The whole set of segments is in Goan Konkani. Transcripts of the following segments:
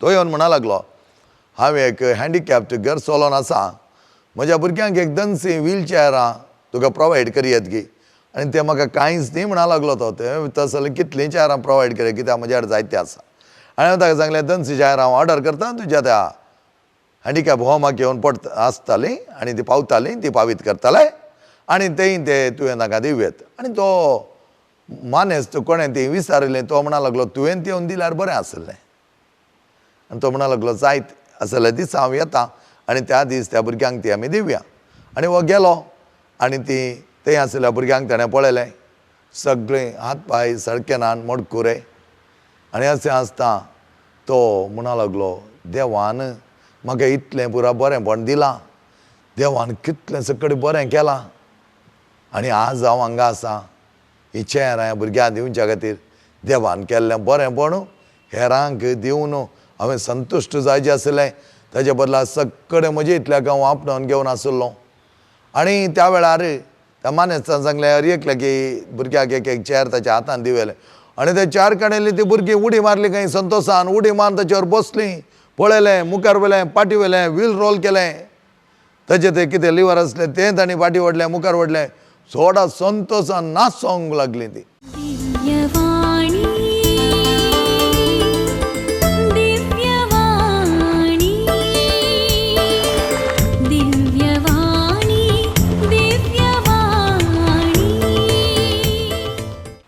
तो येवन म्हणा लागलो, हांव एक हँडिकॅप्ड घर चलोवन आसा, म्हज्या भुरग्यांक एक दोनशीं व्हीलचॅरां तुका प्रोवायड करयत गी. आनी ते म्हाका कांयच न्ही म्हणा लागलो तो. ते तसले कितलीं चॅरां प्रोवायड करया, कित्याक म्हज्या कडेन जायते आसा. आनी हांवें ताका सांगलें, दोनशीं चॅरां हांव ऑर्डर करता, तुज्या त्या हँडिकॅप होमाक येवन पडटा आसतालीं आनी ती पावतालीं, ती पावीत करताले आनी तेय ते तुवें तांकां दिवयेत. आनी तो मानेस्त कोणें ती विचारिल्लें, तो म्हणा लागलो, तुवें ती येवन दिल्यार बरें आसलें. आनी तो म्हणा लागलो, जायत आसले दिसा हांव येता आनी त्या दीस त्या भुरग्यांक ती आमी दिवया. आनी हो गेलो आनी ती थंय आशिल्ल्या भुरग्यांक ताणें पळयलें, सगळीं हात पांय सारके नान, मडकुरे. आनी अशें आसता तो म्हणा लागलो, देवान म्हाका इतलें पुरा बरेंपण दिलां, देवान कितलें सगळें बरें केलां आनी आज हांव हांगा आसा ही चेरां भुरग्यांक दिवच्या खातीर. देवान केल्लें बरेंपण हेरांक दिवन हांवें संतुश्ट जायचें आसलें, ताजे बदला सगळें म्हजे इतल्याक हांव आपणावन घेवन आशिल्लो. आनी त्या वेळार त्या मानेस्तान सांगलें, अरे एकल्या की भुरग्याक एक एक चेर ताच्या हातान दिवेलें. आनी ते चेर काडिल्ली ती भुरगीं उडी मारली खंय संतोशान, उडी मारून ताचेर बसलीं, पळयलें मुखार व्हेलें, फाटीं व्हेलें, व्हील रोल केलें, ताचें तें कितें लिवर आसलें तें तांणी फाटीं व्हडलें, मुखार व्हडलें, सोडा संतोशान नाचोंक लागलीं ती. Divyavani Divyavani Divyavani Divyavani.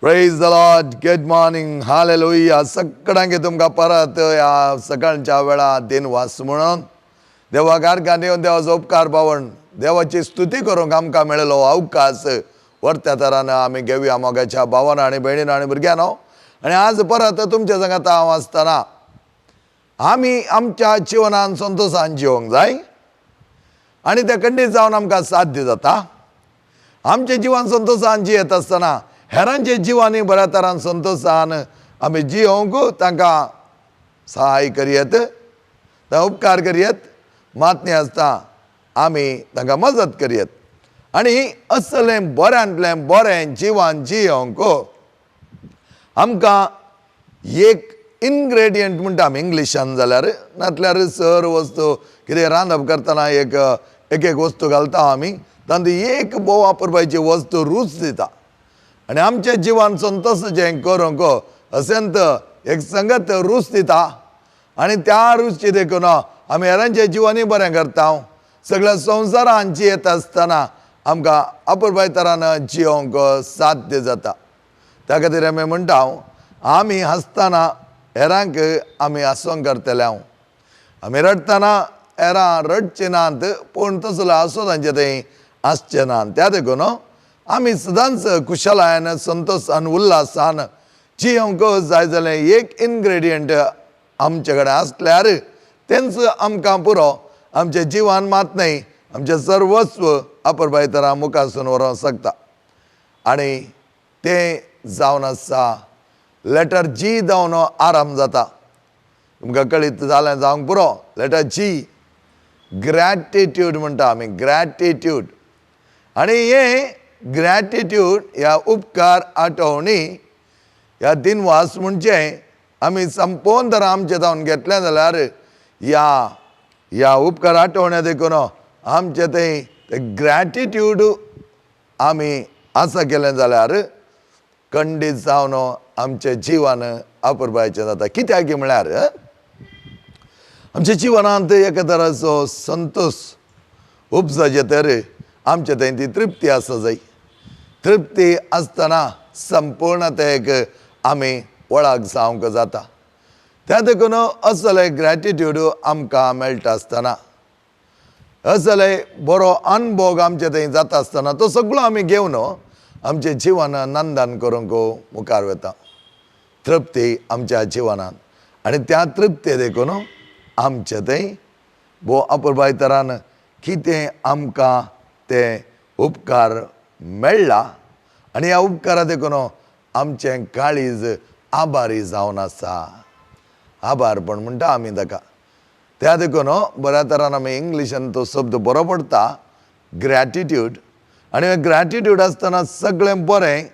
Praise the Lord, good morning, hallelujah. सगळ्यांक तुमकां परत ह्या सकाळच्या वेळा दिनवास म्हणून देवाक आर्गां येवन देवाचो उपकार पावण, देवाची स्तुती करूंक आमकां मेळिल्लो अवकाश वर्त्या तरान आमी घेवया मोगाच्या भावान आनी भयणीन आनी भुरग्यानो. आनी आज परत तुमच्या सांगाता हांव आसतना आमी आमच्या जिवनान संतोशान जिवंक जाय आनी तें खंडीत जावन आमकां साध्य जाता. आमच्या जिवन संतोशान जियेत आसतना हेरांच्या जिवांनी बऱ्या तरान संतोशान आमी जियोवंक तांकां सहाय करयेत, तांकां उपकार करयेत, मात न्ही आसता आमी तांकां मजत करयेत. आनी असलें बऱ्यांतलें बरें जिवन जियोवंक आमकां एक इनग्रेडियंट म्हणटा आमी इंग्लिशान जाल्यार, नातल्यार सर वस्तू कितें रांदप करतना एक एक एक वस्तू घालता आमी, तातूंत एक भोव वापरपाची वस्तू रूच दिता. आनी आमच्या जिवान संतोश जें करूंक अशेंत एक संगत रूच दिता आनी त्या रुची देखून आमी हेरांच्या जिवानूय बरें करता. सगळ्या संवसारान जियेत आसतना आमकां अपुरबाय तरान जियोवंक साध्य जाता. त्या खातीर आमी म्हणटा, आमी हांसतना हेरांक आमी हांसोंक करतले, हांव आमी रडटना हेरां रडचे नात, पूण तसलो हांसो तांचे थंय आसचे नात. त्या देखून आमी सदांच खुशालायन संतोशान उल्हासान जियोवंक जाय जाल्यार एक इनग्रेडियंट आमचे कडेन आसल्यार तेंच आमकां पुरो. आमचें जिवन मात न्हय, आमचें सर्वस्व अपुरबाय तरा मुखारसून व्हरोंक शकता. आनी तें जावन आसा लेटर जी जावन आराम जाता. तुमकां कळीत जालें जावंक पुरो. लेटर जी, ग्रॅटिट्यूड म्हणटा आमी, ग्रॅटिट्यूड. आनी हें ग्रॅटिट्यूड ह्या उपकार आठवणी ह्या दिनवास म्हणजे आमी संपोवन तर आमचें जावन घेतलें जाल्यार ह्या ह्या उपकार आठवण्या देखून आमचें थंय ग्रॅटिट्यूड आमी आसा केलें जाल्यार खंडीत जावन आमचें जिवन अपुरबायेचें जाता. कित्याक म्हळ्यार आमच्या जिवनांत एका तराचो संतोश उपजाचे तर आमचे थंय ती तृप्ती आसा जाय. तृप्ती आसतना संपूर्णतेक आमी वळख जावंक जाता. त्या देखून असले ग्रॅटिट्यूड आमकां मेळटा आसतना, असले बरो अनभोग आमचे थंय जाता आसतना तो सगळो आमी घेवन आमचें जिवन नंदन करूंक मुखार वता. तृप्ती आमच्या जिवनांत आनी त्या तृप्ती देखून आमचे थंय भोव अपुरबाय तरान कितें आमकां ते उपकार मेळ्ळा आनी ह्या उपकारा देखून आमचें काळीज आभारी जावन आसा. आभारपण म्हणटा आमी ताका. त्या देखून बऱ्या तरान आमी इंग्लिशान तो शब्द बरो पडटा, ग्रॅटिट्यूड. आनी ग्रॅटिट्यूड आसतना सगळें बरें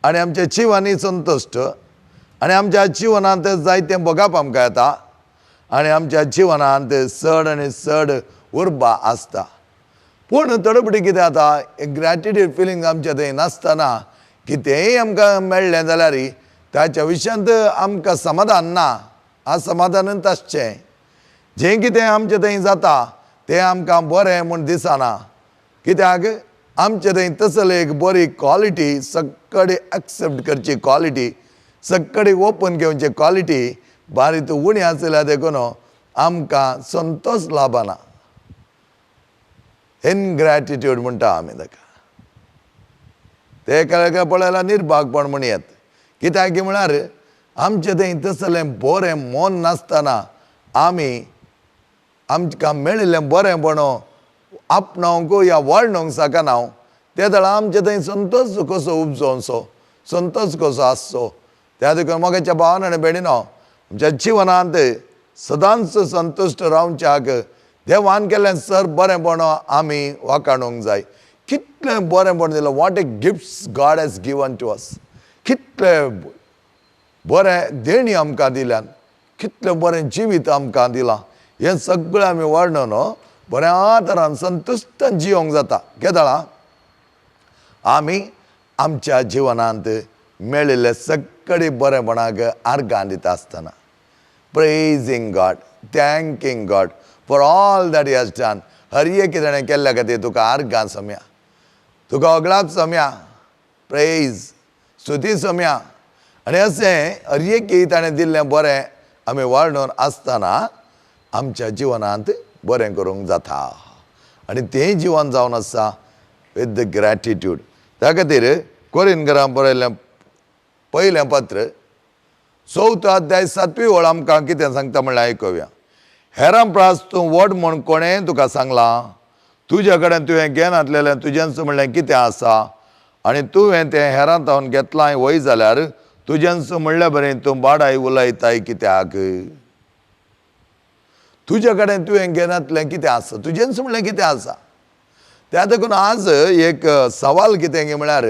आनी आमच्या जिवानी संतुश्ट आनी आमच्या जिवनांत जायतें भोगप आमकां येता. आनी आमच्या जिवनांत चड आनी चड उर्बा आसता. पूण थोडे फावटी कितें जाता, ग्रॅटिट्यूड फिलींग आमच्या थंय नासतना कितेंय आमकां मेळ्ळें जाल्यार ताच्या विशयांत आमकां समाधान ना, असमाधानूच आसचें. जें कितें आमचें थंय जाता तें आमकां बरें म्हूण दिसना, कित्याक आमचे थंय तसली एक बरी क्वॉलिटी, सगळे एक्सेप्ट करची क्वॉलिटी, सगळे ओपन घेवची क्वॉलिटी बारीक उणी आसल्या देखून आमकां संतोश लाभना. इनग्रॅटिट्यूड म्हणटा आमी ताका. ते एका पळयल्यार निर्भागपण म्हण येत, कित्याक म्हळ्यार आमचें थंय तसलें बरें मन नासतना आमी आमकां मेळिल्लें बरेंपण आपणावंक या वर्णूंक शकना. ते वेळार आमचे थंय संतोश कसो उपजोवचो, संतोश कसो आसचो. त्या देखून मोगाच्या भावान आनी भयणीनो, आमच्या जिवनांत सदांच संतुश्ट रावच्याक देवान केल्लें सर बरेंपण आमी वाखाणूंक जाय. कितलें बरेंपण दिलें, what a gifts God has given to us. कितलें बरें देणी आमकां दिल्यान, कितलें बरें जिवीत आमकां दिलां, हें सगळें आमी वर्णन बऱ्या तरान संतुश्ट जिवंक जाता. केदळा आमी आमच्या जिवनांत मेळिल्ले सगळे बरेंपणाक आर्गां दिता आसतना, praising God, thanking God for all that he has done. हर एक ताणें केल्ल्या खातीर तुका आर्गां सम्या, तुका अगळाप सम्या, प्रेज स्तुती सम्या. आनी अशें हर एक ताणें दिल्लें बरें आमी वर्णून आसतना आमच्या जिवनांत बरें करूंक जाता. आनी तें जिवन जावन आसा विथ the gratitude. त्या खातीर कोरिनगरां बरयल्लें पयलें पत्र 4 अध्याय 7वी ओळ आमकां कितें सांगता म्हणल्यार आयकुया. हेरां प्रास तूं व्हड म्हूण कोणें तुका सांगलां, तुज्या कडेन तुवें घेनातलेलें तुजेंच म्हणलें कितें आसा, आनी तुवें तें हेरां तावन घेतलां वय जाल्यार तुजेंच म्हणल्या बरें तूं बाडाय उलयताय कित्याक? तुज्या कडेन तुवें घेनातलें कितें आसा, तुजेंच म्हणलें कितें आसा. त्या देखून आज एक सवाल कितें गे म्हळ्यार,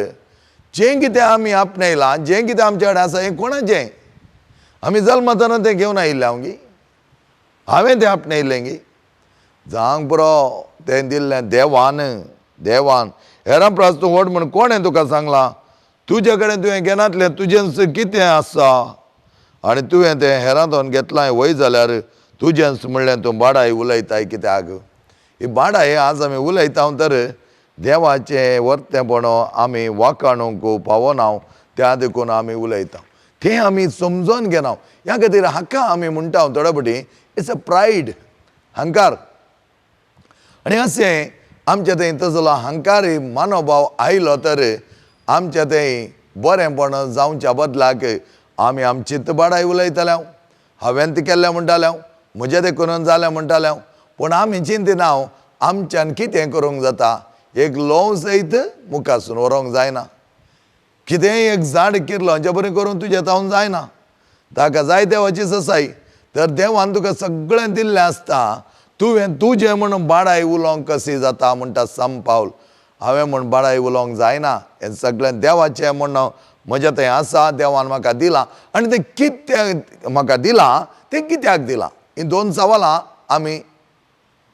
जें कितें आमी आपणायलां, जें कितें आमच्या कडेन आसा हें कोणाचें? आमी जल्मतना तें घेवन आयिल्लें हांव गी, हांवें तें आपणायलें गी, जावंक पुरो तें दिल्लें देवान. देवान हेरां प्रास तूं व्हड म्हूण कोणें तुका सांगलां, तुज्या कडेन तुवें घेनातलें तुजेंच कितें आसा, आनी तुवें तें हेरां तावन घेतलां वय जाल्यार तुजेंच म्हणलें तूं बाडाय उलयताय कित्याक? ही बाडाय आज आमी उलयता तर देवाचें वर्तेपण आमी वाखाणूंक पावना, त्या देखून आमी उलयता, तें आमी समजून घेना. ह्या खातीर हाका आमी म्हणटा थोडे फावटी it's a pride, हंकार. आनी अशें आमच्या थंय तसलो हंकारी मनोभाव आयलो तर आमच्या थंय बरेंपण जावच्या बदलाक आमी आमचीच बाडाय उलयताले, हांवें तें केल्लें म्हणटालें, म्हजें तें करून जालें म्हणटालें. पूण आमी चिंतिना आमच्यान कितें करूंक जाता. एक ल्हव सयत मुखासून व्हरूंक जायना, कितेंय एक झाड किरलो हांचे बरें करूंक तुजें तावन जायना, ताका जाय देवाची ससाय. तर देवान तुका सगळें दिल्लें आसता, तुवें तुजें म्हूण बाडाय उलोवंक कशी जाता म्हणटा सम पावल. हांवें म्हूण बाडाय उलोवंक जायना, हें सगळें देवाचें म्हूण म्हजें थंय आसा, देवान म्हाका दिलां. आनी तें कित्याक म्हाका दिलां, तें कित्याक दिलां, हीं दोन सवालां आमी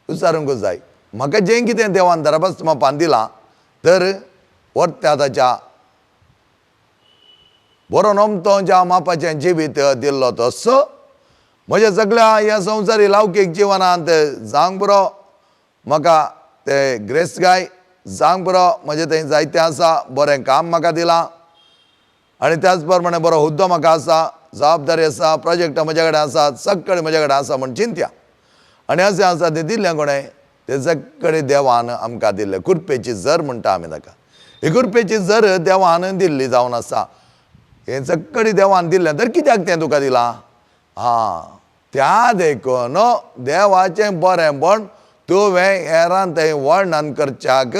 विचारूंक जाय. म्हाका जें कितें देवान दरबस्त मापान दिलां तर वर्त्या ताच्या बरो नमतो ज्या मापाचें जिवीत दिल्लो तसो म्हज्या सगळ्या ह्या संवसारी लौकीक जिवनांत जावंक पुरो म्हाका ते ग्रेस गाय, जावंक पुरो म्हजें थंय जायतें आसा, बरें काम म्हाका दिलां, आनी त्याच प्रमाणे बरो हुद्दो म्हाका आसा, जबाबदारी आसा, प्रोजेक्ट म्हज्या कडेन आसा, सगळे म्हज्या कडेन आसा म्हूण चिंत्या. आनी अशें आसा तें दिल्लें कोणें, तें सगळे देवान आमकां दिल्लें. कुरपेची जर म्हणटा आमी ताका, ही कुरपेची जर देवान दिल्ली जावन आसा, हें सगळे देवान दिल्लें तर कित्याक तें तुका दिलां? आं, त्या देखून देवाचें बरेंपण तुवें हेरां थंय वर्णन करच्याक,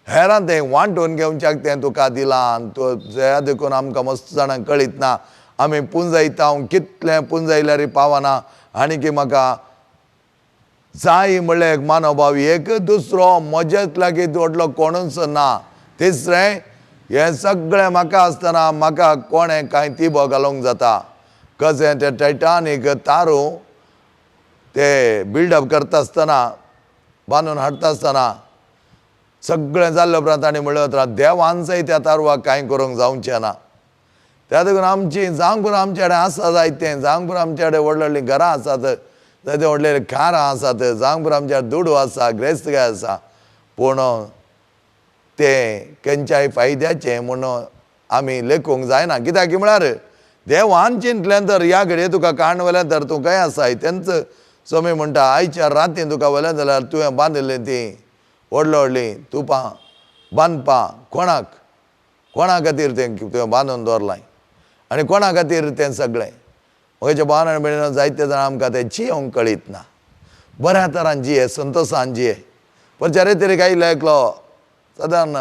हेरां थंय वांटून घेवच्याक तें तुका दिलां. त्या देखून आमकां मस्त जाणांक कळीत ना, आमी पुंजयता, कितलें पुंजयल्यार पावना. आनी की म्हाका जाय म्हणल्यार एक मानोभाव एक, दुसरो म्हजेच लागीं व्हडलो कोणूच ना, तिसरें हें सगळें म्हाका आसतना म्हाका कोणें कांय तिबो घालूंक जाता. कशें तें टायटानीक तारू ते बिल्डअप करता आसतना, बांदून हाडटा आसतना सगळें जाल्ले उपरांत तांणी म्हणलें उपरांत देवान सयत त्या तारवाक कांय करूंक जावचें ना. त्या देखून आमची जावंक पुरो आमचे कडेन आसा जायतें, जावंक पुरो आमचे कडेन व्हडली व्हडलीं घरां आसात, जायते व्हडले कारां आसात, जावंक पुरो आमच्या दुडू आसा, ग्रेस्तकाय आसा, पूण तें खंयच्याय फायद्याचें म्हणून आमी लेखूंक जायना. कित्याक म्हळ्यार देवान चिंतलें तर ह्या घडये तुका काण व्हेलें तर तूं खंय आसाय तेंच स्वामी म्हणटा आयच्या रातीन तुका व्हेलें जाल्यार तुवें बांदिल्लीं तीं व्हडलीं व्हडलीं तुपां बांदपां कोणाक कोणा खातीर तें तुवें बांदून दवरलां आनी कोणा खातीर तें सगळें. म्हज्या भावान आनी भयणीन जायते जाणां आमकां तें जियोंक कळीत ना. बऱ्या तरान जिये, संतोशान जिये. पण चारित्रीक आयलो एकलो सादारण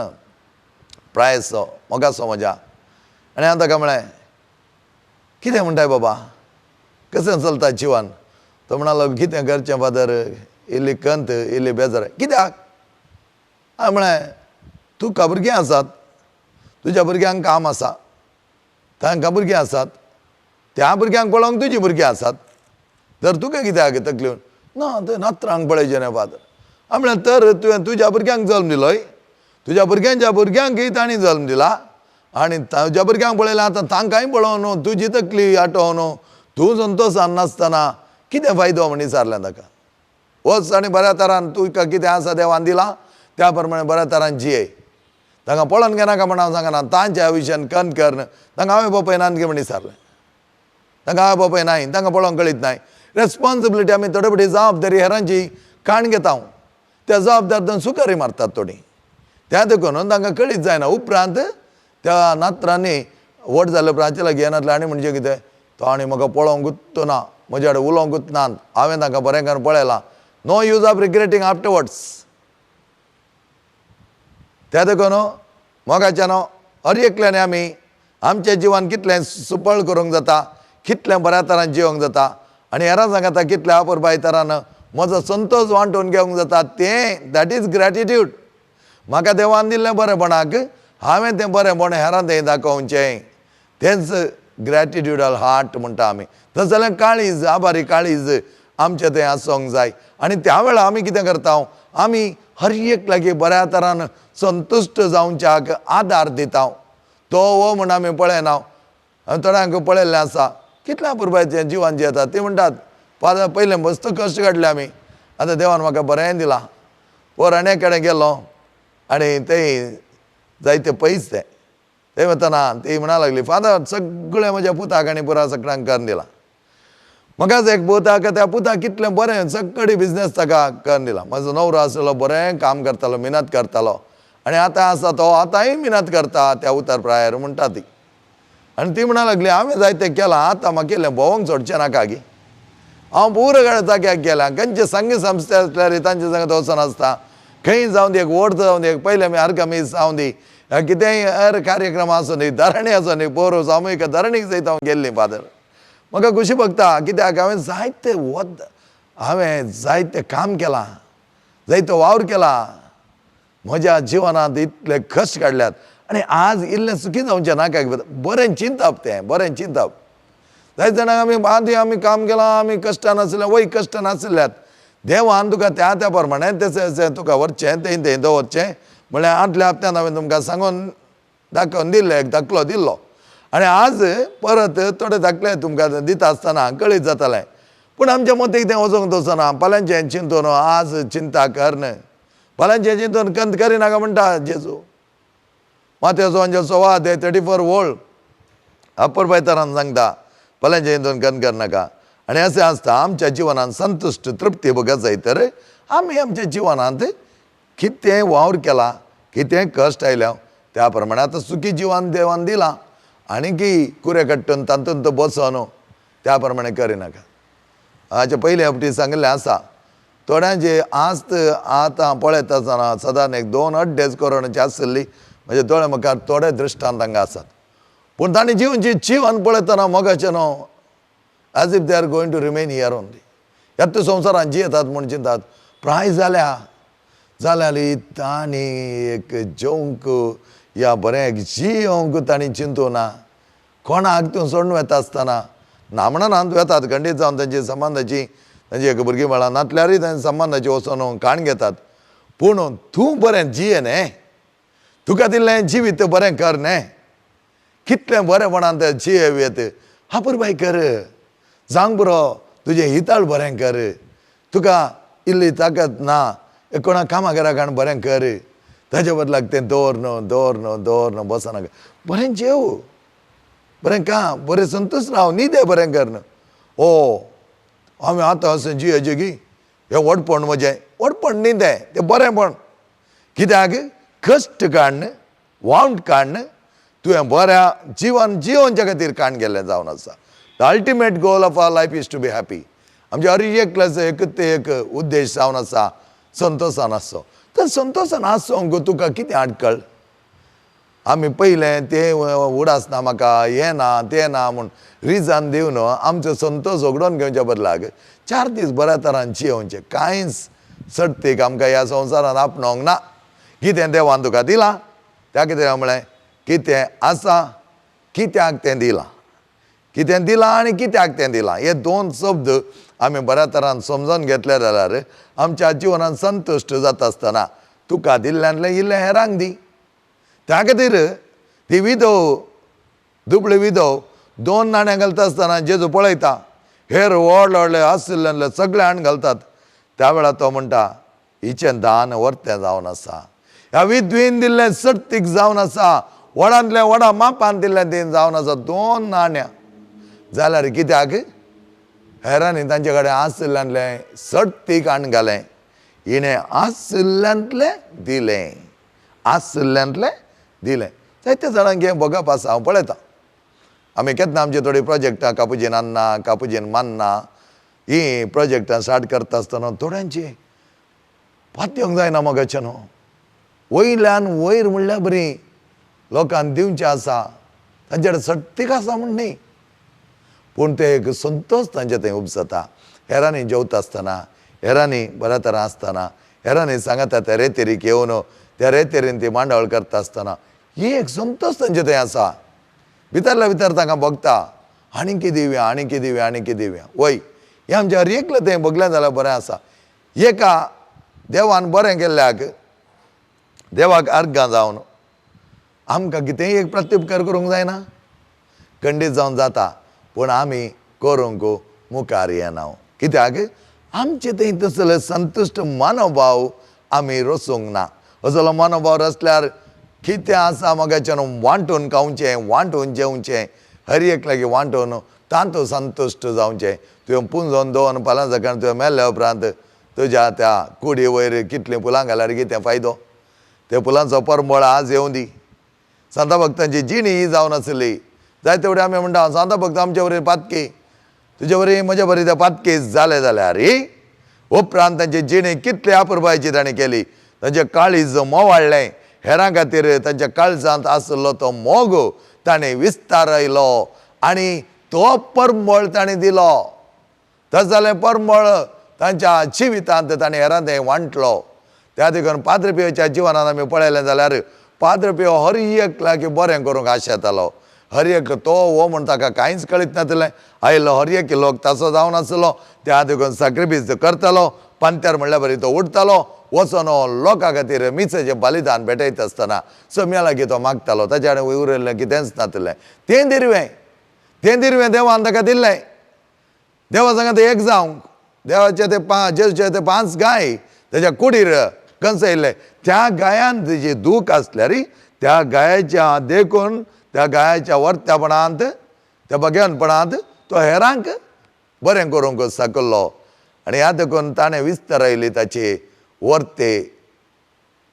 प्रायसो मोगासो म्हज्या आनी हांवें ताका म्हळें कितें म्हणटाय बाबा, कशें चलता जिवन? तो म्हणालो कितें करचें फादर, इल्ली कंत इल्ली बेजार. कित्याक? हांवें म्हळें तुका भुरगीं आसात, तुज्या भुरग्यांक काम आसा, तांकां भुरगीं आसात, त्या भुरग्यांक पळोवंक तुजीं भुरगीं आसात, तर तुका कित्याक तकली ना तें नात्रांक पळयचें न्हय फादर. हांवें म्हळें तर तुवें तुज्या भुरग्यांक जल्म दिलोय, तुज्या भुरग्यांच्या भुरग्यांकय तांणी जल्म दिला आनी तुज्या भुरग्यांक पळयलें आतां तांकांय पळोवन तुजी तकली आटोवन तूं संतोशान नासतना कितें फायदो म्हण विचारलें ताका. वच आनी बऱ्या तरान तुका कितें आसा देवान दिलां त्या प्रमाणे बऱ्या तरान जिये. तांकां पळोवन घेनाका म्हण हांव सांगना, तांच्या विशयान कन कर, तांकां हांवें बापाय नान म्हण विचारलें, तांकां हांवें बापाय नाय, तांकां पळोवंक कळीत नाय. रेस्पॉन्सिबिलिटी आमी थोडे फावटी जबाबदारी हेरांची काण घेता, त्या जबाबदार सुकारी मारतात थोडीं, त्या देखून तांकां कळीत जायना. उपरांत त्या नात्रांनी व्हड जाले उपरांत हाचे लागीं येनातलें आनी म्हणजे कितें तो आनी म्हाका पळोवंकूच ना, म्हज्या कडेन उलोवंकूच ना, हांवें तांकां बरें करून पळयलां. No use of regretting afterwards. त्या देखून मोगाच्यान हर एकल्यान आमी आमच्या जिवन कितलें सुपळ करूंक जाता, कितलें बऱ्या तरान जिवंक जाता आनी हेरां सांगता कितल्या अपुरबाय तरान म्हजो संतोश वांटून घेवंक जाता, तें that is gratitude. म्हाका देवान दिल्लें बरेंपणाक हांवें तें बरेंपण हेरां तें दाखोवचें, तेंच ग्रॅटिट्यूडल हार्ट म्हणटा आमी. तशें जाल्यार काळीज, आभारी काळीज आमचें तें आसूंक जाय. आनी त्या वेळार आमी कितें करता, आमी हर एक लागीं बऱ्या तरान संतुश्ट जावच्याक आदार दिता. तो हो म्हण आमी पळयना, थोड्यांक पळयल्लें आसा कितल्या पुरबायचें जिवन जियेतात ती म्हणटात फादर पयलें मस्त कश्ट काडले आमी, आतां देवान म्हाका बरें दिलां. पोर आनी कडेन गेलो आनी थंय जायते पयस ते थंय वतना ती म्हणा लागली फादर सगळें म्हज्या पुताक आनी पुरा सगळ्यांक करून दिलां. म्हाकाच एक पुताक त्या पुताक कितलें बरें सगळी बिजनेस ताका करून दिला. म्हजो नवरो आसलो बरें काम करतालो, मिनत करतालो आनी आतां आसा तो आतांय मिनत करता त्या उतर प्रायर म्हणटा ती. आनी ती म्हणा लागली हांवें जायतें केलां, आतां म्हाका केलें भोंवंक सोडचें नाका गी, हांव पुरो कडेन जाग्याक गेलां, खंयचे संघ संस्थे आसल्यार तांचे संगत वचून आसता, खंय जावं दी एक वोट जावं दी, पयलें आमी आर्गमीस जावं दी, कितेंय हेर कार्यक्रम आसूं दी, धरणी आसूं दी, पोरो सामुहीक धरणीक सयत हांव गेल्ली फादर. म्हाका खुशी भोगता कित्याक हांवें जायते वत हांवें जायतें काम केलां, जायतो वावर केला, म्हज्या जिवनांत इतले कश्ट काडल्यात आनी आज इल्लें सुखी जावचें नाका. बरें चिंतप तें, बरें चिंतप. जायते जाणांक आमी आदी आमी काम केलां, आमी कश्टान आशिल्ले, वय कश्टान आशिल्ल्यात, देवान तुका त्या त्या प्रमाणे तशें तुका व्हरचें थंय थंय दवरचें म्हळ्यार आदल्या हप्त्यान हांवें तुमकां सांगून दाखोवन दिल्लें, एक दाखलो दिल्लो आनी आज परत थोडे दाखले तुमकां दिता आसतना कळीत जातालें. पूण आमच्या मतीक तें वचूंक वचना, फाल्यांचें चिंतून आज चिंता कर न्हय, फाल्यांचें चिंतून कंत करिनाका म्हणटा जेजू. मात्याचो अंजल 34 वोळ अपुरबायतरान सांगता फाल्यांचें चिंतून कंत करनाका. आनी अशें आसता आमच्या जिवनांत संतुश्ट तृप्ती भोगत जाय तर आमी आमच्या जिवनांत कितें वावर केला, कितें कश्ट आयल्या त्या प्रमाणे आतां सुखी जिवन देवान दिलां आनी की कुरे काडटून तातूंत तो बसोन त्या प्रमाणे करिनाका. हाचे पयले फावटी सांगिल्लें आसा थोड्यांचे आस्त आतां पळयता आसतना सदांच एक 2-2.5 करोडांची आशिल्ली म्हज्या दोळे मुखार थोडे दृश्टांत हांगा आसात, पूण तांणी जिवनची जिवन पळयतना मोगाचें न्हू as if they are going to remain here only. ह्या संवसारान जियेतात म्हूण चिंतात. प्राय जाल्या जाल्यार तांणी एक जेवंक या बरें एक जियोंक तांणी चिंतू ना, कोणाक तूं सोडून वता आसतना ना म्हणना वेतात खंडीत जावन तांची संबंदाची तांची एक भुरगीं बाळां नातल्यारूय तांच्या संबंदाची वचोन काण घेतात. पूण तूं बरें जिये न्ही, तुका दिल्लें जिवीत बरें कर न्ही, कितलें बरेंपणान तें जियेवयेत, अपुरबाय कर, जावंक बरो तुजें हिताळ बरें कर, तुका इल्ली ताकत ना कोणा कामां घरा बरें कर, ताजे बदलाक तें दवर न्हू दवर न्हू दवर न्हू बसनाका, बरें जेव, बरें काम, बरें संतोश राव, न्हिदे बरें कर न्हू. ओ आमी आतां अशें जियेचें की हें व्हडपण म्हजें, व्हडपण न्ही तें, तें बरेंपण. कित्याक कश्ट काडून वावट काडून तुवें बऱ्या जिवन जियोवच्या खातीर काण गेल्लें जावन आसा. The ultimate goal of our life is to be happy. आमच्या हर एकल्याचो एक ते एक उद्देश जावन आसा संतोशान आसचो. तर संतोशान आसोंक तुका कितें आडकळ? आमी पयलें तें उडास ना म्हाका, हें ना तें ना म्हूण रिजन दिवन आमचो संतोश उगडोवन घेवच्या बदलाक 4 दीस बऱ्या तरान जियोवचें. कांयच सडतीक आमकां ह्या संवसारान आपणोंक ना. कितें देवान तुका दिलां त्या कितें म्हळें कितें आसा कित्याक तें दिलां, कितें दिलां आनी कित्याक तें दिलां, हे 2 शब्द आमी बऱ्या तरान समजून घेतले जाल्यार आमच्या जिवनान संतुश्ट जाता आसतना तुका दिल्ल्यांतलें इल्लें हेरांक दी. त्या खातीर ती विधव, दुबळी विधव 2 नाण्यां घालता आसतना जेजू पळयता हेर व्हडले व्हडले आशिल्ले सगळे हाण घालतात. त्या वेळार तो म्हणटा हिचें दान वर्तें जावन आसा, ह्या विधवीन दिल्लें सडतीक जावन आसा, व्हडांतलें व्हडा मापान दिल्लें तें जावन आसा 2 नाण्यां. जाल्यार कित्याक हेरांनी तांचे कडेन आशिल्ल्यांतलें सडतीक हाण घालें, हिणें आशिल्ल्यांतलें दिलें, आशिल्ल्यांतलें दिलें. जायते जाणांक हें भोगप आसा, हांव पळयतां. आमी केन्ना आमची थोडीं प्रोजेक्टां कापुजीन अन्ना, कापुजीन मान्ना हीं प्रोजेक्टां स्टार्ट करता आसतना थोड्यांची पातयेवंक जायना मगाचें न्हू, वयल्यान वयर म्हणल्यार बरी लोकांक दिवचें आसा, तांचे कडेन सडतीक आसा म्हूण न्ही, पूण ते एक संतोश तांचे थंय उपजता. हेरांनी जेवता आसतना, हेरांनी बऱ्या तरान आसतना, हेरांनी सांगता त्या रेतेरीक येवन त्या रेतेरीन ती मांडावळ करता आसतना ही एक संतोश तांचे थंय आसा. भितरल्या भितर तांकां भोगता आनीक दिवया, आनीक दिवया, आनीक दिवया. वय हें आमच्या हर एकलें थंय भोगलें जाल्यार बरें आसा. एका देवान बरें केल्ल्याक देवाक अर्गां जावन आमकां कितेंय एक प्रत्युपकार करूंक जायना, खंडीत जावन जाता, पूण आमी करूंक मुखार येना. कित्याक आमचे थंय तसले संतुश्ट मनोभाव आमी रचूंक ना. असलो मनोभाव रचल्यार कितें आसा मगाच्यान वांटून खावचें, वांटून जेवचें, हर एक लागीं वांटून तातूंत संतुश्ट जावचें. तुवें पुंजोवन दवरून फाल्यां सकाळीं तुवें मेल्ल्या उपरांत तुज्या त्या कुडी वयर कितलीं फुलां घाल्यार कितें फायदो? त्या फुलांचो परमळ आज येवं दी. सांता भक्तांची जिणी ही जावन आसली. जायते तेवढे आमी म्हणटा सांता भक्त आमचे वरी पातकी, तुजे वरी म्हजे वरी ते पातकी जाले जाल्यार उपरांत तांची जिणी कितली अपुरबायेची ताणें केली. तांचें काळीज मोवाळ्ळें, हेरां खातीर तांच्या काळजांत आशिल्लो तो मोग ताणें विस्तारयलो आनी तो परमळ ताणें दिलो. तशें जालें परमळ तांच्या जिवितांत ताणें हेरां थंय वांटलो. त्या देखून पाद्र पियोच्या जिवनांत आमी पळयलें जाल्यार पाद्र पियो हर एक लागीं बरें करूंक आशेतालो. हर एक तो हो म्हूण ताका कांयच कळीत नासलें. आयिल्लो हर एक लोक तसो जावन आसलो. त्या देखून साक्रिफीस करतालो, पांत्यार म्हणल्यार बरी तो उठतालो, वचोन लोकां खातीर मिसाचें बलिदान भेटयता आसतना सम्या लागीं तो मागतालो. ताच्या कडेन उरिल्लें कितेंच नासलें. तें दिरवें, तें दिरवें देवान ताका दिल्लें. देवा सांगता एक जावंक देवाचे ते जेजूचे ते 5 गाय ताच्या कुडीर कंसयल्ले. त्या गायान जी दूख आसल्यार त्या गायाच्या देखून त्या गायाच्या वर्त्यापणांत त्या बग्यानपणांत तो हेरांक बरें करूंक सकलो. आनी ह्या देखून ताणें विस्तारयली ताची वर्ते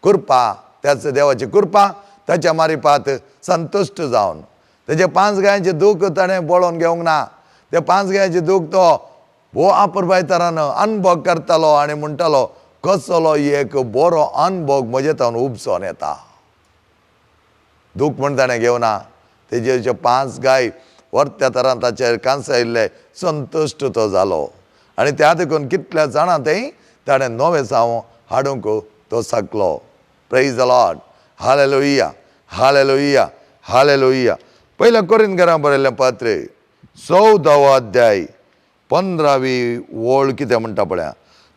कृपा, त्याच देवाची कृपा ताच्या मारिपात संतुश्ट जावन तेजे 5 गायांचें दूख ताणें पळोवन घेवंक ना. ते 5 गायांचें दूख तो हो अपुरबाय तरान अनुभव करतालो आनी म्हणटालो कसलो एक बरो अनुभव म्हजे तावन उपसोन येता. दूख म्हण ताणें घेवना. तेजे 5 गाय वर्त्या तरान ताचेर कांसायल्ले संतुश्ट तो जालो. आनी त्या देखून कितल्या जाणां थंय ताणें नवें साव हाडूंक तो सकलो. Praise the Lord. Hallelujah, hallelujah, hallelujah. पयल्या कोरिंथकारांक बरयल्लें पत्र 14वो अध्याय 15वी वळ कितें म्हणटा पळया.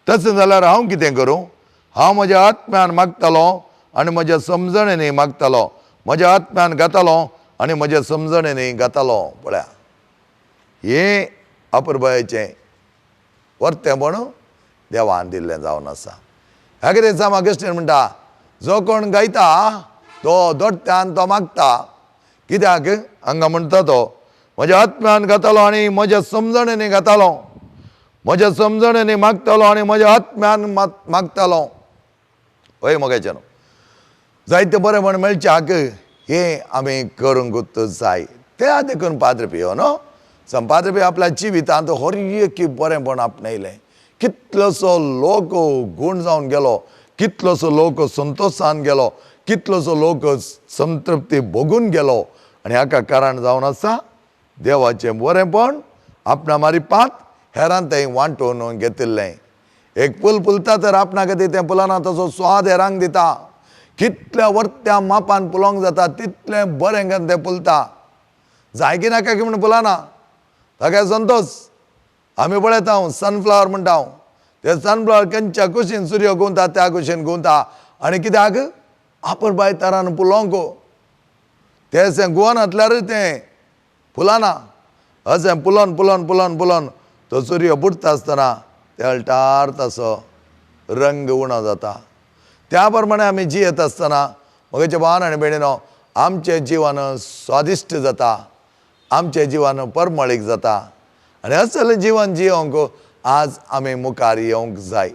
तशें जाल्यार हांव कितें करूं? हांव म्हज्या आत्म्यान मागतालो आनी म्हज्या समजणेनी मागतालो, म्हज्या आत्म्यान गातालो आनी म्हज्या समजणेनी गातालो. पळया, हें अपुरबायेचें वर्तेंपण देवान दिल्लें जावन आसा. ह्या कितें सांत ऑगस्टीन म्हणटा, जो कोण गायता तो दोट्ट्यान तो मागता. कित्याक हांगा म्हणटा तो म्हज्या आत्म्यान गातालो आनी म्हज्या समजणेनी गातालो, म्हज्या समजणेनी मागतालो आनी म्हज्या आत्म्यान मागतालो. हय मोगाचें न्हू, जायते बरेंपण मेळच्याक हें आमी करूंक जाय. त्या देखून पाद्र पियो न्हू, सांत पाद्र पियो आपल्या जिवितांत हर एक बरेंपण आपणायलें. कितलोसो लोक गूण जावन गेलो, कितलोसो लोक संतोशान गेलो, कितलोसो लोक संतृप्ती भोगून गेलो. आनी हाका कारण जावन आसा देवाचें बरेंपण आपणा मारिपात हेरान तें वांटून घेतिल्लें. एक फूल फुलता तर आपणा खातीर तें फुलाना तसो स्वाद हेरांक दिता. कितल्या वर्त्या मापान फुलोंक जाता तितलें बरें करून तें फुलता. जाय की नाका की म्हूण फुलाना, ताका संतोश. आमी पळयता हांव सनफ्लावर म्हणटा हांव, ते सनफ्लावर खंयच्या कुशीन सुर्य घुंवता त्या कुशीन घुंवता. आनी कित्याक आपुरबाय तरान फुलोंक तें अशें घुंवनातल्यारूय तें फुलाना. अशें फुलोन फुलोन फुलोन फुलोन तो सुर्य बुडटा आसतना ते अल्टार तसो रंग उणो जाता. त्या प्रमाणे आमी जियेत आसतना म्हगेच्या भावान आनी भयणीनो आमचें जिवन स्वादिश्ट जाता, आमचें जिवन परमळीक जाता. आनी असलें जिवन जियोंक आज आमी मुखार येवंक जाय.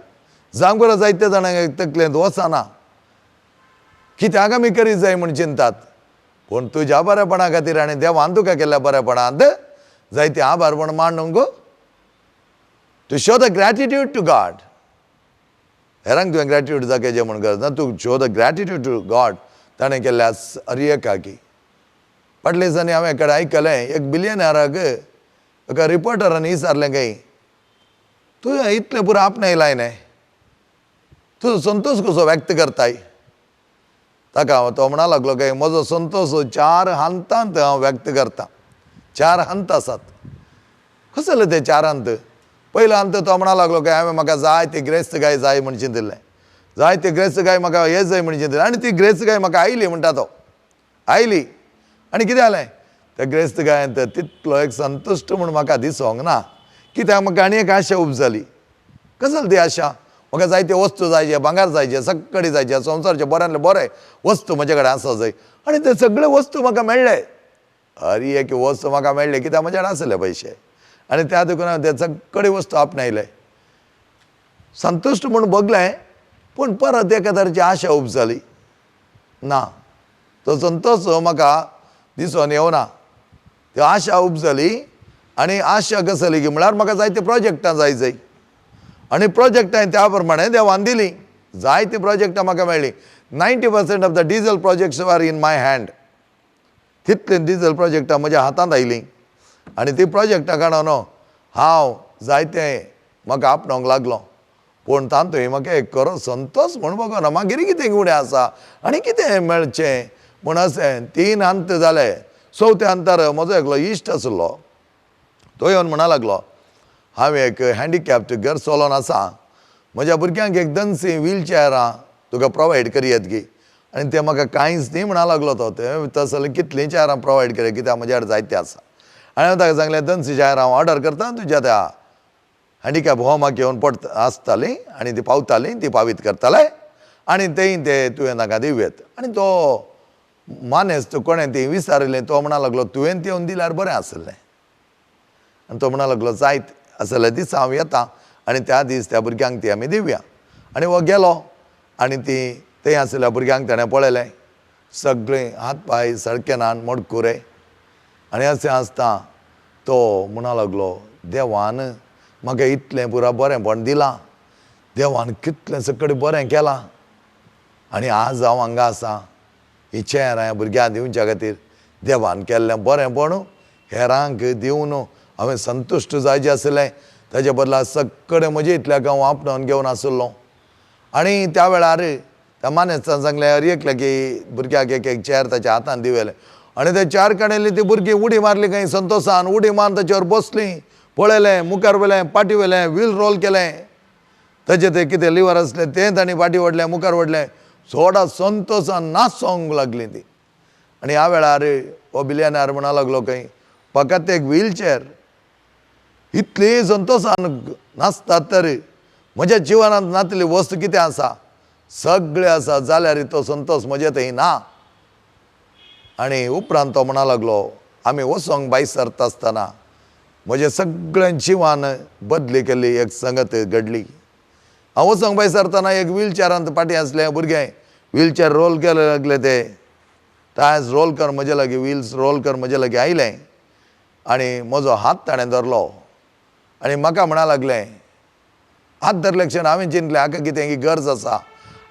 जावंक बरो जायते जाणांक तकलेंत वचना कित्याक आमी करीत जाय म्हूण चिंतात. पूण तुज्या बरेपणा खातीर आनी देवान तुका केल्ल्या बरेपणांत जायते आभारपण मांडूंक, to show the gratitude to God. हेरांक तुवें ग्रॅटिट्यूड दाखयचें म्हूण गरज ना, तूं show the gratitude to God ताणें केल्ल्या हर एकाकी. फाटल्या दिसांनी हांवें कडेन आयकलें, एक बिलियनराक एका रिपोर्टरान विचारलें खंय, तुवें इतलें पुरो आपणायलाय न्ही, तुजो संतोश कसो व्यक्त करताय? ताका तो म्हणा लागलो काय म्हजो संतोश 4 हंतांत हांव व्यक्त करता. 4 हंत आसात. कसले ते 4 हंत? पयलो हंत तो म्हणा लागलो काय हांवें म्हाका जाय ती ग्रेस्त गाय जाय म्हण चिंतिल्लें, जाय ती ग्रेस्त गाय म्हाका हे जाय म्हण चिंतिल्लें, आनी ती ग्रेस्त गाय म्हाका आयली म्हणटा तो, आयली. आनी कितें जालें, त्या ग्रेस्त गायन तितलो एक संतुश्ट म्हूण म्हाका दिसोंक ना. कित्याक म्हाका आनी एक आशा उब जाली. कसली ती आशा? म्हाका जायते वस्तू जाय, भांगर जाय, सगळी जाय, संवसारचे बऱ्यांतले बरे वस्तू म्हजे कडेन आसा जाय, आनी ते सगळे वस्तू म्हाका मेळ्ळे. हर एक वस्तू म्हाका मेळ्ळे कित्याक म्हजे कडेन आसले पयशे, आनी त्या देखून हांवें ते सगळे वस्तू आपणायले. संतुश्ट म्हूण भोगलें, पूण परत एका तरेची आशा उब जाली ना, तो संतोश म्हाका दिसून येवना. ती आशा उब जाली. आनी आशा कसली की म्हळ्यार म्हाका जायते प्रोजेक्टां जाय जाय, आनी प्रोजेक्टां त्या प्रमाणे देवान दिलीं. जायतीं प्रोजेक्टां म्हाका मेळ्ळीं. 90% of the diesel projects are in my hand. तितलीं डिजल प्रोजेक्टां म्हज्या हातांत आयलीं, आनी तीं प्रोजेक्टां काडून हांव जायतें म्हाका आपणावंक लागलो. पूण तातूंत म्हाका एक खरो संतोश म्हूण बगोना, मागीर कितें उणें आसा आनी कितें मेळचें म्हूण अशें 3 हंत जाले. चवथ्या हंतार म्हजो एकलो इश्ट आसलो, तो येवन म्हणा लागलो, हांवें एक हँडिकॅप्ड घर चलोवन आसा, म्हज्या भुरग्यांक एक दोनशीं व्हीलचॅरां तुका प्रोवायड करयत गी. आनी ते म्हाका कांयच न्ही म्हणा लागलो तो, ते तसले कितलीं चॅरां प्रोवायड करया कित्याक म्हज्या कडेन जायते आसा. आनी हांवें ताका सांगलें, 200 चॅरां हांव ऑर्डर करता, तुज्या त्या हँडिकॅप होमाक येवन पडटा आसतालीं आनी ती पावतालीं, ती पावीत करताले आनी तेय ते तुवें तांकां दिवयेत. आनी तो मानेस्त कोणें ती विचारिल्लें, तो म्हणा लागलो, तुवें ती येवन दिल्यार बरें आसलें. आनी तो म्हणा लागलो, जायत आसले दिसा हांव येता आनी त्या दीस त्या भुरग्यांक ती आमी दिवया. आनी हो गेलो आनी ती थंय आशिल्ल्या भुरग्यांक ताणें पळयलें, सगळीं हात पांय सारके ना, मडकुरे. आनी अशें आसता तो म्हणा लागलो, देवान म्हाका इतलें पुरा बरेंपण दिलां, देवान कितलें सगळें बरें केलां, आनी आज हांव हांगा आसा ही चेरां भुरग्यांक दिवच्या खातीर. देवान केल्लें बरेंपण हेरांक दिवन हांवें संतुश्ट जायचें आसलें, ताजे बदला सगळें म्हजे इतल्याक हांव आपणावन घेवन आसलो. आनी त्या वेळार त्या मानेस्तान सांगलें, हर एकल्या की भुरग्याक एक एक चेर ताच्या हातान दिवेलें. आनी ते चेर काडिल्ली ती भुरगीं उडी मारली खंय संतोशान, उडी मारून ताचेर बसलीं. पळयलें, मुखार व्हेलें, फाटीं व्हेलें, व्हील रोल केलें, ताचें तें कितें लिवर आसलें तें तांणी फाटीं व्हडलें, मुखार व्हडलें. चोडा संतोशान नाचोंक लागलीं ती. आनी ह्या वेळार हो बिलियनर म्हणा लागलो खंय, फकत एक व्हीलचेर इतली संतोशान नाचतात तर म्हज्या जिवनांत नातली वस्त कितें आसा, सगळें आसा, जाल्यार तो संतोश म्हजे थंय ना. आनी उपरांत तो म्हणा लागलो, आमी वचोंक भायर सरता आसतना म्हजें सगळें जिवान बदली केल्ली एक संगत घडली. हांव वचोंक भायर सरतना एक व्हीलचेरांत फाटीं आसलें भुरगें, व्हीलचेर रोल केले लागले, ते टायर्स रोल कर म्हजे लागीं, व्हील्स रोल कर म्हजे लागीं आयलें आनी म्हजो हात ताणें धरलो आनी म्हाका म्हणा लागलें. हात धरले क्षण हांवें चिंतलें हाका कितें ही गरज आसा.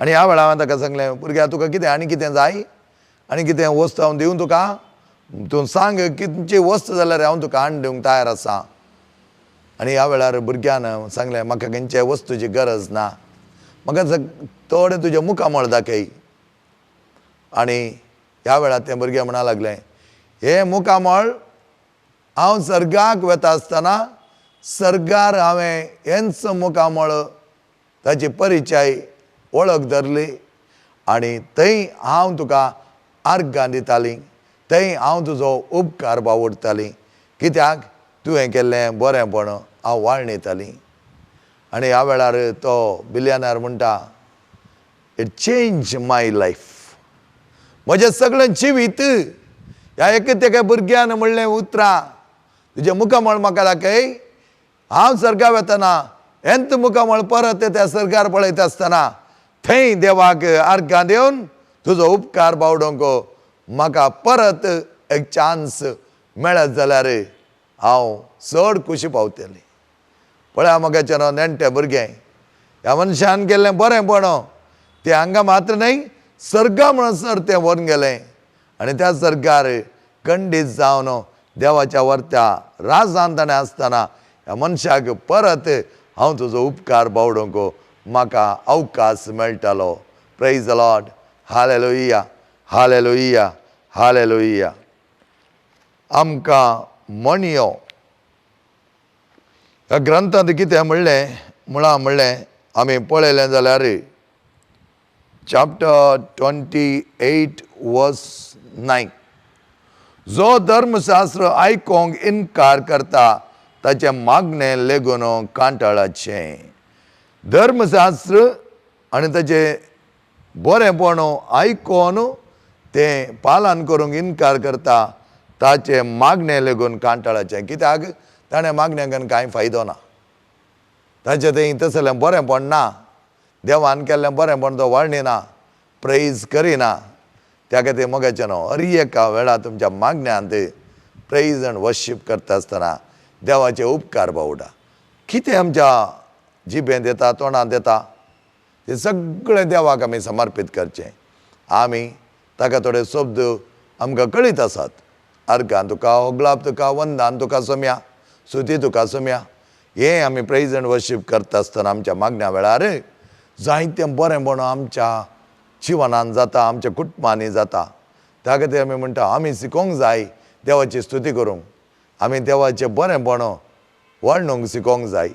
आनी ह्या वेळार हांवें ताका सांगलें, भुरग्या तुका कितें आनी कितें जाय, आनी कितें वस्त हांव दिवं तुका, तूं सांग कितची वस्त जाल्यार हांव तुका हाडून दिवंक तयार आसा. आनी ह्या वेळार भुरग्यान सांगलें, म्हाका खंयचे वस्तूची गरज ना, म्हाका थोडें तुजें मुखामळ दाखय. आनी ह्या वेळार तें भुरगें म्हणा लागलें, हें मुखामळ हांव सर्गाक वता आसतना सर्गार हांवें हेंच मुखामळ ताची परिचय वळख धरली आनी थंय हांव तुका आर्गां दितालीं, थंय हांव तुजो उपकार बावडटालीं, कित्याक तुवें केल्लें बरेंपण हांव वाळणयतालीं. आनी ह्या वेळार तो बिलियनर म्हणटा, it change my life, म्हजें सगळें जिवीत ह्या एका तेका भुरग्यान म्हणलें उतरां, तुजें मुखामळ म्हाका दाखय, हांव सर्गा वतना हेंच मुखामळ परत त्या सर्गार पळयता आसतना थंय देवाक आर्गां दिवन तुजो उपकार बावडोंक म्हाका परत एक चान्स मेळत जाल्यार हांव चड खुशी पावतलें. पळया म्हज्याच्यान नेणटे भुरगें ह्या मनशान केल्लें बरेंपण तें हांगा मात्र न्हय सर्गा म्हणसर तें व्हरून गेलें आनी त्या सर्गार खंडीत जावन देवाच्या वर्त्या राजान ताणें आसतना ह्या मनशाक परत हांव तुजो उपकार बावडोंक म्हाका अवकाश मेळटालो. Praise the Lord, hallelujah, hallelujah, hallelujah. आमकां म्हणयो ह्या ग्रंथांत कितें म्हणलें म्हळां म्हणलें आमी पळयलें जाल्यार चॅप्टर 28 वर्स 9, जो धर्मशास्त्र आयकोंक इनकार करता ताचें मागणें लेगून कांटाळाचें. धर्मशास्त्र आनी ताचें बरेंपण आयकोन तें पालन करूंक इनकार करता ताचें मागणें लेगून कांटाळाचें. कित्याक ताणें मागण्यांक कांय फायदो ना, ताचें थंय तसलें बरेंपण ना, देवान केल्लें बरेंपण तो वळणिना, प्रेज करिना. त्या खातीर मोगाचें न्हू हर एका वेळार तुमच्या मागण्यांत प्रेज आनी वर्शीप करता आसतना देवाचे उपकार बावडा. कितें आमच्या जिबेंत येता, तोंडांत येता तें सगळें देवाक आमी समर्पीत करचें. आमी ताका थोडे शब्द आमकां कळीत आसात, अर्गान तुका, होगलाप तुका, वंदान तुका सोम्या, सुती तुका सोम्या, हें आमी प्रेज आनी वर्शीप करता आसतना आमच्या मागण्या वेळार जायतें बरेंपण आमच्या जिवनान जाता, आमच्या कुटुंबांनी जाता. त्या खातीर आमी म्हणटा आमी शिकोंक जाय देवाची स्तुती करूंक, आमी देवाचें बरेंपण वर्णूंक शिकोंक जाय,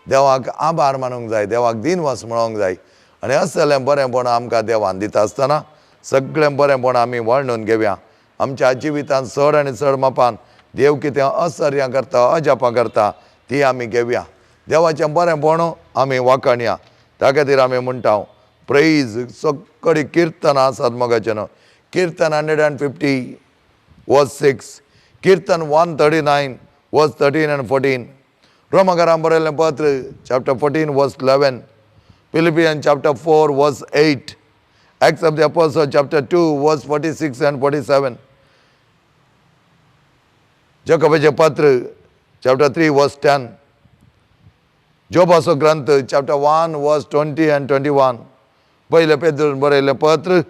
देवाक आभार मानूंक जाय, देवाक दिनवास म्हणूंक जाय. आनी असलें बरेंपण आमकां देवान दिता आसतना सगळें बरेंपण आमी वर्णून घेवया. आमच्या जिवितांत चड आनी चड मापान देव कितें असर्यां करता, अजापां करता ती आमी घेवया. देवाचें बरेंपण आमी वाखाणया. त्या खातीर आमी म्हणटा प्रेज सगळीं किर्तनां आसात मोगाचें न्हू. किर्तन 150 वर्स 6, किर्तन 139 वर्स 13 आनी 14, रोमाकारां बरयल्लें पत्र चॅप्टर 14 वर्स 11, Philippian chapter 4 verse 8, Acts of the Apostle chapter 2 verse 46 and 47, जाकोबाचें पत्र चॅप्टर 3 वर्स 10, जोबाचो ग्रंथ चॅप्टर 1 वर्स 20 आनी 21, पयलें पेद्रून बरयल्लें पत्र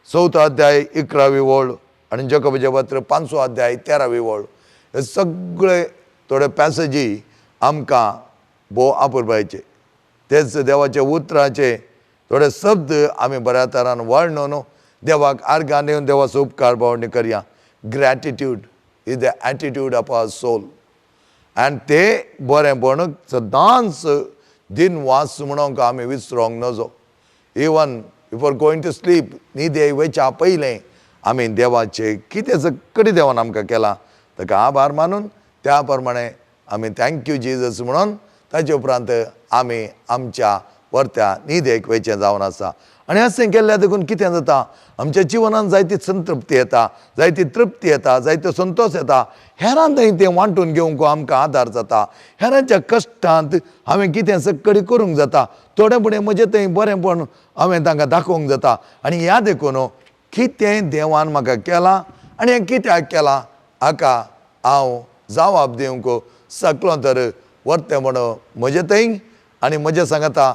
4थो अध्याय 11वी वळ आनी जाकोबाचें पत्र 5वो अध्याय 13वी वळ. हे सगळे थोडे पॅसेजी आमकां भोव आपुरबायचे. तेच देवाचे उतराचे थोडे शब्द आमी बऱ्या तरान वर्णून देवाक आर्गां दिवन देवाचो उपकार बावडणी करया. Gratitude is the attitude of our soul. आनी ते बरेंपण सदांच दिनवास म्हणूंक आमी विसरोंक नजो. Even before going to sleep, न्हिदे वयच्या पयलें आमी देवाचे कितें सगळें देवान आमकां केलां ताका आभार मानून त्या प्रमाणे आमी thank you Jesus म्हणून ताचे उपरांत आमी आमच्या परत्या न्हिदेक वयचें जावन आसा. आनी अशें केल्ल्या देखून कितें जाता, आमच्या जिवनांत जायती संतृप्ती येता, जायती तृप्ती येता, जायतो संतोश येता. हेरां थंय तें वांटून घेवंक आमकां आदार जाता. हेरांच्या कश्टांत हांवें कितें सगळें करूंक जाता, थोडें फुडें म्हजें थंय बरेंपण हांवें तांकां दाखोवंक जाता. आनी ह्या देखून कितें देवान म्हाका केलां आनी हें कित्याक केलां हाका हांव जवाब दिवंक शकलो तर वर्तें म्हण म्हजें थंय आनी म्हजें सांगता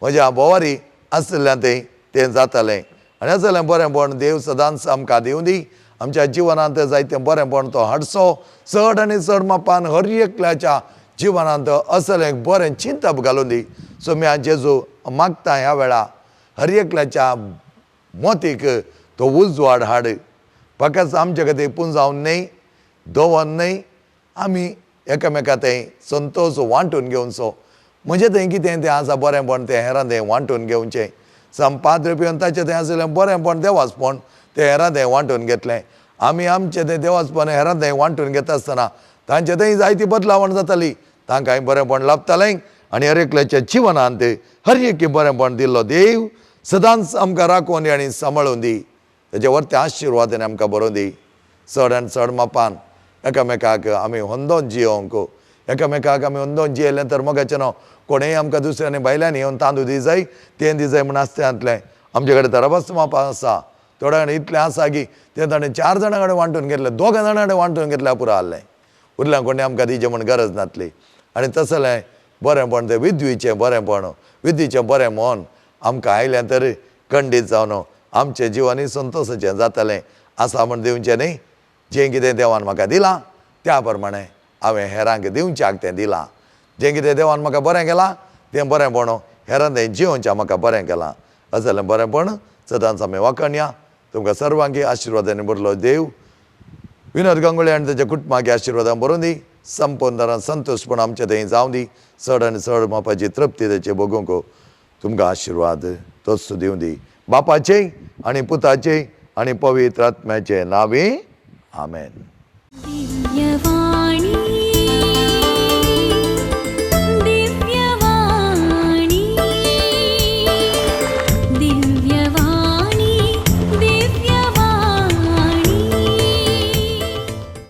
म्हज्या भोवारी आशिल्ल्यान थंय तें जातालें. आनी आसलें बरेंपण देव सदांच आमकां दिवं दी. आमच्या जिवनांत जायतें बरेंपण तो हाडचो चड आनी चड मापान हर एकल्याच्या जिवनांत असलें एक बरें चिंतप घालून दी. सो मी जेजू मागता ह्या वेळा हर एकल्याच्या मोतीक तो उजवाड हाड. फकत आमच्या खातीर पुंजावन न्हय, दवर न्हय, आमी एकामेका थंय संतोश वांटून घेवचो. म्हजें थंय कितें तें आसा बरेंपण तें हेरां थंय वांटून घेवचें. संपाद पिवन ताचें थंय आशिल्लें बरेंपण देवासपण तें हेरां थंय वांटून घेतलें. आमी आमचें तें देवासपण हेरां थंय वांटून घेता आसतना तांचे थंय जायती बदलावण जाताली, तांकांय बरेंपण लाभतालें. आनी हर एकल्याच्या जिवनांत हर एक बरेंपण दिल्लो देव सदांच आमकां राखून दी आनी सांबाळून दी. ताचे वरते आशिर्वादान आमकां बरोवन दी. चड आनी चड मापान एकामेकाक आमी होंदोन जियोंक, एकामेकाक आमी होंदोन जियेलें तर मोगाचें न्हू कोणेय आमकां दुसऱ्यांनी भायल्यान येवन तांदूळ दी जाय तें दी जाय म्हूण आसतातलें. आमचे कडेन तर मापा आसा, थोड्या कडेन इतलें आसा की तें ताणें 4 जाणां कडेन वांटून घेतलें, 2 जाणां कडेन वांटून घेतल्यार पुरो आहलें, उरल्यां कोणें आमकां दिचें म्हूण गरज नासली. आनी तसलें बरेंपण तें विद्वीचें बरेंपण, विद्वीचें बरें मन आमकां आयलें तर खंडीत जावन आमचें जिवनूय संतोशाचें जातलें. आसा म्हूण दिवचें न्ही, जें कितें देवान म्हाका दिलां त्या प्रमाणे हांवें हेरांक दिवच्याक तें दिलां. जें कितें देवान म्हाका बरें केलां तें बरेंपण हेरां थंय जिवोवच्या म्हाका बरें केलां. असलें बरेंपण सदांच आमी वाखणया. तुमकां सर्वांकी आशिर्वादांनी भरलो देव विनोद गांगुली आनी ताच्या कुटुंबाक आशिर्वादां भरून दी. संपूर्ण संतोशपण आमचे थंय जावं दी. चड आनी चड मापाची तृप्ती ताचे भोगूंक तुमकां आशिर्वाद तोच दिवं दी. बापाचे आनी पुताचे आनी पवित्र आत्म्याचे नांवी आमेन. दिव्यवाणी.